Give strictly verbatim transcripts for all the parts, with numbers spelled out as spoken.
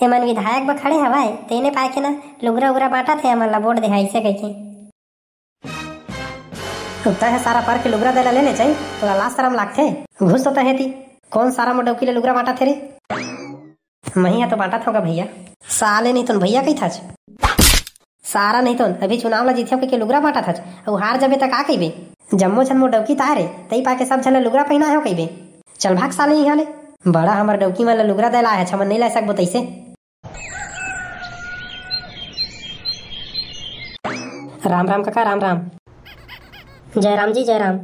एमन विधायक बर खड़े हवय, तेने पाय के ना लुगरा उगरा बांटत हे, हमन ला वोट देहा, अइसे कहिके। तैं ह सारा पर के लुगरा दे ला ले ले चई, तोला लाज शरम लागथे? घुस तो तैं ह एती। कोन सारा मोर डौकी ले लुगरा बांटत हे रे? मही ह तो बांटत हों गा भैया। साले नहीं तो भैया कहिथस। सारा नहीं तो अभी चुनाव ला जीते हो के लुगरा बांटत हच, अउ हार जबे त का कहिबे? जम्मो झन मोर डौकी ताय रे, तई पाके सब झन ला लुगरा पहिनाए हो कहिबे। चल भाग साले इहाँ ले। बड़ा हमर डौकी मन ला लुगरा दे ला हे, हमन नहीं ले सकबो तइसे। राम राम कका, राम राम। जय राम जी, जय राम।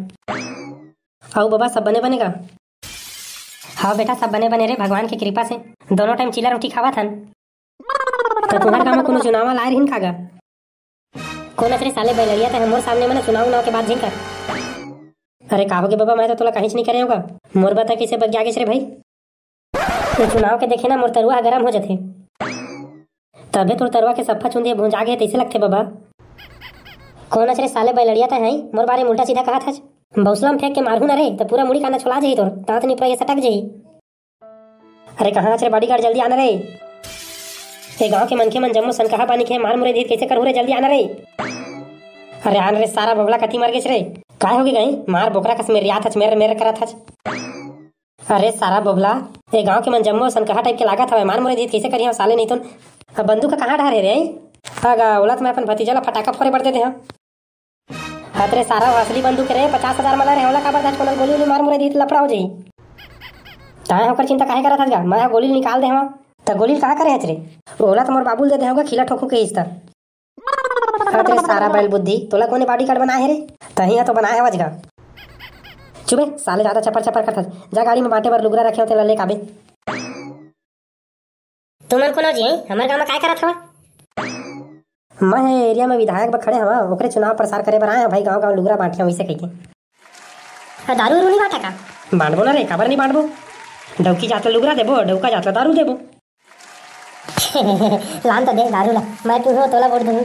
अउ बबा, सब बने बने गा? हाँ बेटा, सब बने बने रे, भगवान के कृपा से। दोनों टाइम चीला रोटी खावत हन। त तुंहर गाँव म कोनो चुनाव वाला आय रहिन का गा? कोन अस रे साले बैलड़िया, तैं ह मोर सामने म ना चुनाव उनाव के बात झिन कर। अरे का होगे बबा, मैं तो तोला कहींच नहीं करे हों गा। मोर बता कइसे बगिया गेस रे भाई? तो चुनाव के देखे ना मोर तरुआ ह गरम हो जथे। तभे तोर तरुआ के सफ्फा चुंदी भुंजा गे तइसे लगथे बबा। कोन अस रे साले बैलड़िया, तैं ह मोर बारे म उल्टा सीधा कहत हस। बौसला म फेंक के मारहूं ना रे, त पूरा मुड़ी काना छोला जाही तोर, दांत निपरा ये सटक जाही। अरे कहाँ हच रे बॉडीगार्ड, जल्दी आना रे। ए गांव के मनखे मन जम्मो सनकहा बानी के मार मुरे दीत, कइसे करहूं रे, जल्दी आना रे। अरे आन रे सारा बोबला, कति मर गेस रे? काय होगे गई? मार बोकरा कस मेरियात हच, मेर मेर करत हच। अरे सारा बोबला, ए गांव के मन जम्मो सनकहा टाइप के लागत हवय, मार मुरे दीत, कइसे करिहंव साले नहीं तो। अब बंदूक ह कहाँ डहर हे रे? अगा ओला त मैं अपन भतीजा ला फटाका फोरे बर दे दे हंव। हत रे सारा, वो असली बंदूक रे, पचास हजार म लाय रहे, ओला काबर दाच कोनो गोली उली मार मुरे दीत, लफड़ा हो जाही। ताय ओकर चिंता काहे करत हस गा? मैं ह गोली निकाल दे हंव। त गोली कहाँ करे हच रे? ओला त मोर बाबू ल दे दे हंव गा, खिला ठोकू के इस त। हत रे सारा बैल बुद्धि, तोला कोने बॉडीगार्ड बनाए हे रे? तहीं ह तो बनाए हवच गा। चुबे साले, ज्यादा चपर चपर करत हस। जा गाड़ी म बांटे बर लुगरा रखे हों, तेला लेके आबे। तुमन कोनो जी, हमर गांव म काय करत हवा? मैं ह एरिया म विधायक बर खड़े हवा, ओकरे चुनाव प्रचार करे बर आए हंव भाई, गांव गांव लुगरा बांटे हंव, अइसे कहिके। अ, दारू उरू नहीं बांटा का? बांटबो ना रे, काबर नहीं बांटबो? डौकी जात ला लुगरा देबो, डौका जात ला दारू देबो। लान तो दे दारू ला, मैं पीहूं तोला वोट दूं।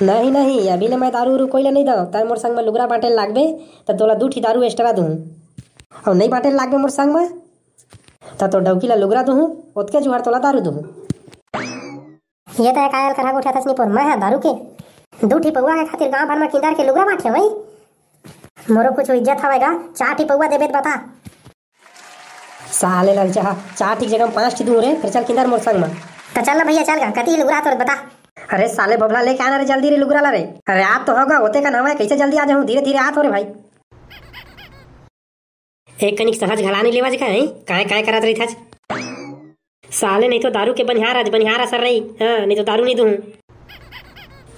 नहीं नहीं, अभी ले मैं दारू उरू कोई ला नहीं दंव, तैं मोर संग म लुगरा बांटे लागबे त तोला दू ठी दारू extra दूं। अउ नहीं बांटे लागबे मोर संग म, त तोर डौकी ला लुगरा दुहूं, ओतके जुहार तोला दारू दुहूं। ये तो काय अलकरहा गोठियाथस निपोर, मैं ह दारू के दू ठी पौवा के खातिर गांव भर म किंदर के लुगरा बांटे हंव। मोरो कुछ इज्जत हवय गा, चार ठी पौवा देबे त बता। साले ललचा, चार ठी के जगह म पांच ठी दुहूं रे, फेर चल किंदर मोर संग म। त चल ना भैया, चल गा, कति लुगरा तोर बता। अरे साले बबला, लेके आना रे जल्दी रे लुगरा ला रे। अरे आत तो हों गा, ओते कन हवय, कइसे जल्दी आ जाहूं, धीरे धीरे आत हों रे भाई। एक कनिक सहज घला नहीं लेवा जका है, काय काय करत रहिथच? साले नहीं तो दारू के बनिहार, आज बनिहार असर रही, हाँ, नहीं तो दारू नहीं दूं।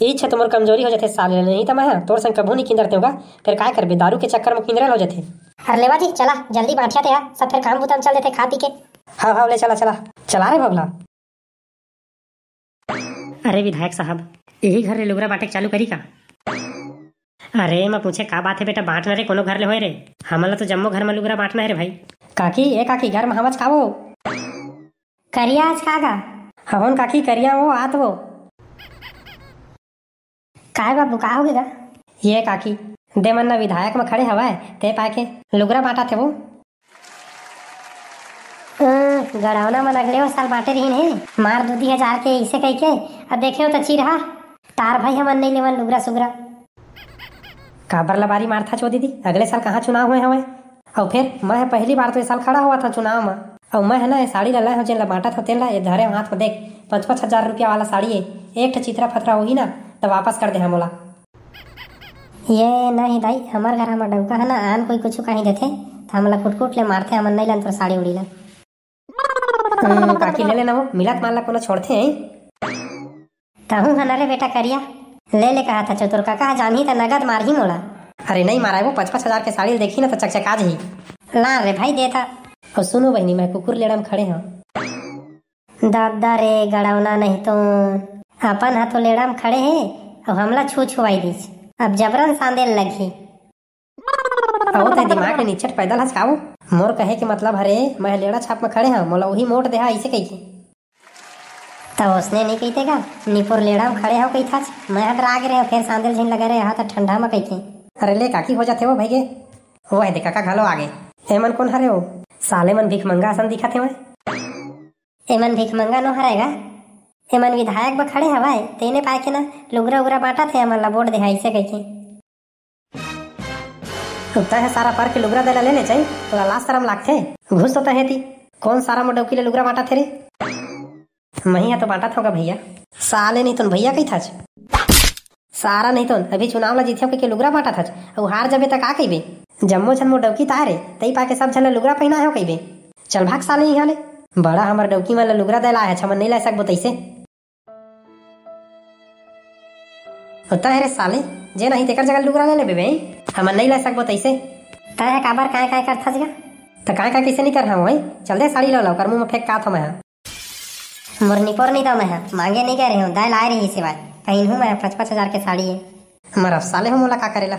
इच्छा तो मोर कमजोरी हो जाथे साले, नहीं तो मैं हाँ, तोर संग कभू नहीं किंदरते हों गा, फिर काय करबे, दारू के चक्कर में किंदरल हो जाथे। अरे लेवा जी, चला, जल्दी बांटिया ते आ, सब फिर काम बुता म चल देथे खा पी के। हाँ, हाँ, ले चला, चला, चला रे बबला। अरे विधायक साहब, यही घर ले लुगरा बांटे के चालू करी का? अरे, मैं पूछे का बात है बेटा, बांट ना रे, कोनो घर ले होय रे। हमन ला तो जम्मो घर में लुगरा बांटना है रे भाई। काकी, ए काकी, घर में हवच का वो? करिया आज का गा? हवन काकी, करिया वो, आत वो। काय बाबू, का होगे गा? ये काकी, दे मन ना विधायक में खड़े हवय, ते पाय के लुगरा बांटा थे वो। अं, गड़ौना मन अगले वो साल बांटे रहिन हे, मार दू दी हजार के, इसे कहिके, अब देखे हो त चिरहा, तार भाई हमन नहीं लेवन लुगरा सुगरा। काबर लबारी मारथा छो दीदी, अगले साल कहाँ चुनाव होय हवय? अउ फेर मैं ह पहली बार तो ए साल खड़ा होवत हंव चुनाव म, अउ मैं ह ना ए साड़ी ला लाय हंव, जेन ला बांटत हंव तेन ला, ए धरे हंव हाथ म, देख, पाँच पाँच हजार रुपया वाला साड़ी ए, एक ठे चितरा फतरा होही ना त वापस कर दे हंव मोला। ये नहीं दाई, हमर घर हमर डउका ह ना, आन कोई कुछु कहीं देथे त हमला कुटकुट ले मारथे, हमन नहीं लन तोर साड़ी उड़ी ला। हम्म, काकी ले लेना वो, मिलत माल ला कोनो छोड़थे हैं? तहूँ ह न रे बेटा करिया, ले ले कहा था, चतुर काका ह जानही त नगद मारही मोला। अरे नहीं माराय वो, पच पच हजार के साड़ी ल देखही न त चकचका जही। ला रे भाई देता। अउ सुनो बहिनी, मैं कुकुर लेड़ा म खड़े हंव। दादा रे गड़ौना नहीं तो, अपन ह तो लेड़ा म खड़े हे, अउ हमला छू छुआई दिस, अब जबरन सांदे ल लगही। अहो, तैं दिमाग ले निच्चट पैदल हस का वो? मोर कहे के मतलब हरे, मैं ह लेड़ा छाप म खड़े हंव, मोला उही मोट देहा, अइसे कहिके। त ओसने नइ कहिते का, निपोर लेड़ा म खड़े हव कहिथाच, मैं ह डरा गे रहेंव, फेर सांदेल झिन लगे रहे हा त ठंडा म कहिके। अरे ले काकी, हो जाथे वो भइगे। वो हे दे काका घलो आगे। एमन कोन हरे वो? साले मन भिखमंगा असन दिखत हेवय। एमन भिखमंगा नो हरय गा, एमन विधायक बर खड़े हवय, तेने पाय के ना लुगरा उगरा बांटत हे, हमन ला वोट देहा अइसे कहिके। तैं ह सारा पर के लुगरा दे ला ले ले चाही, तोला लाज शरम लागथे? घुस तो तैं हे ती, कोन सारा मोर डौकी ले लुगरा बांटत हे रे? मही ह तो बांटत होगा भैया। साले नहीं तो भैया कही थाच। सारा नहीं तो अभी चुनाव ला जीते हो के लुगरा बांटत हच, अउ हार जाबे त का कहिबे? जम्मो झन मोर डौकी ताय रे, तई पाके सब झन ला लुगरा पहिनाए हो कहिबे। चल भाग साले इहाँ ले। बड़ा हमर डौकी मन ला लुगरा दे ला है, हमन नहीं ले सकबो तैसे। होता है रे साले, जे नहीं तेकर जगह लुगरा ले लेबे बे, हमन नहीं ले सकबो तैसे। तय है काबर काय काय करथस गा? त काय काय कैसे नहीं कर हम भाई? चल दे साड़ी लो लो, कर मुंह में फेंक का थो मैं। मोर निपोर नहीं दो मैं, मांगे नहीं कह रहे हूँ, दाय लाए रही सिवाय। पहिनहूँ मैं पाँच पाँच हजार के साड़ी है। मर अब साले हो मोला का करेला?